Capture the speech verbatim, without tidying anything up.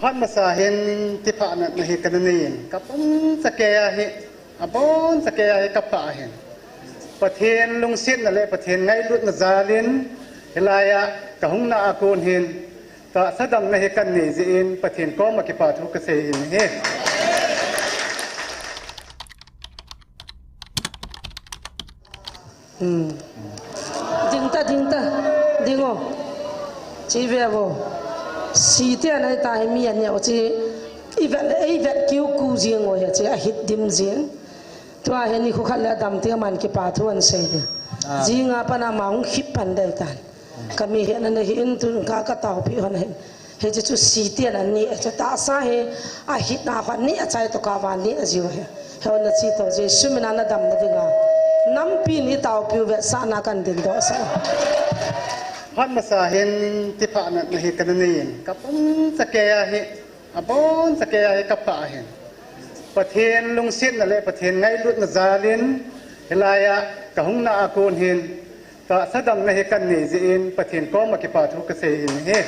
Phat masa hin, ti phat natna hi kana nei in, ka pum chakei a hi, abon chakei a hi ka pha ahin. Pathen lungsetna le Pathen ngailutna jal in, hilai a ka hung na a kon hin, tahsa damna hi kan nei jeh in, Pathen koma kipa thu ka sei in ahi. Hmm. Ding ta, ding ta, ding o. Chi ve vo. Si te anei ta hi mi anei o chi. I vet le, i vet kiu ku jing o hi chi a hit dim jing. Tua hi ni khu khat le dam ti man kipa thu an sei ni. Ah. Jing a pan ama hung khip pan dai tan. Ka mi hi na nei hi in tun ka ka tau pi hon hin. Hiche chu si te anei chu tahsa hi a hit na khan ni a chai to ka van ni a jiu hi. He na chi to Jesu mina na damna dinga. Nampi ni tau piu vetsahna kan ding doh sa. Phat masa hin ti phat natna hi kana nei in. Ka pum chakei a hi, abon chakei a hi ka pha ahin. Pathen lungsetna le Pathen ngailutna jal in, hilai a ka hung na a kon hin, tahsa damna hi kan nei jeh in, Pathen koma kipa thu ka sei in ahi.